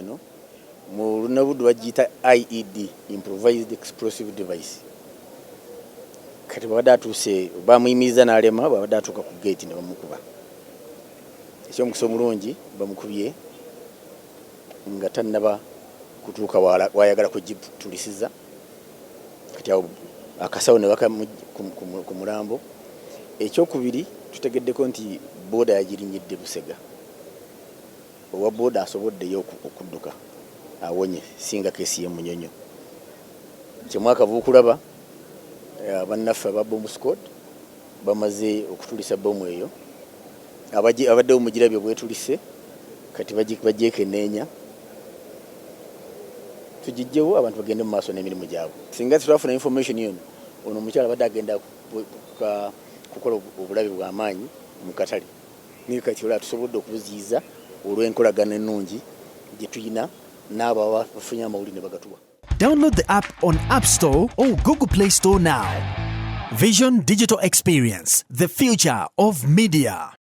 Eno mu Lunabuddu bagiyita IED, improvised explosive device. Kati bwabadde atuuse bamuyimiriza n'alema, bwabadde atuuka ku geeti ne bamukuba. Ekyomukisa omulungi bamukubye nga tannaba kutuuka wayagala kugitulisiza. Kati awo akasawo ne baka ku mulambo. Ekyokubiri, tutegeddeko nti booda yagirinyidde Busega. Owa booda asoboddeyo okudduka awonye singa case y'e Munyonyo. Kyemwakava okulaba, bannaffe aba bomb squad bamaze okutulisa bomu eyo. Abaddewo mugirabye bwetulise. Kati bagyekenneenya, tugijjewo, abantu bagende mu maaso n'emirimu gyabwe. Singa tetwafuna information yono, ono omukyala abadde agenda kukola obulabe bw'amaanyi mu katale, naye kati olaba tusobodde okubuziyiza olw'enkolagana ennungi gye tulina n'abo abafunye amawulire ne bagatuwa. Download the app on App Store or Google Play Store now. Vision Digital Experience, the future of media.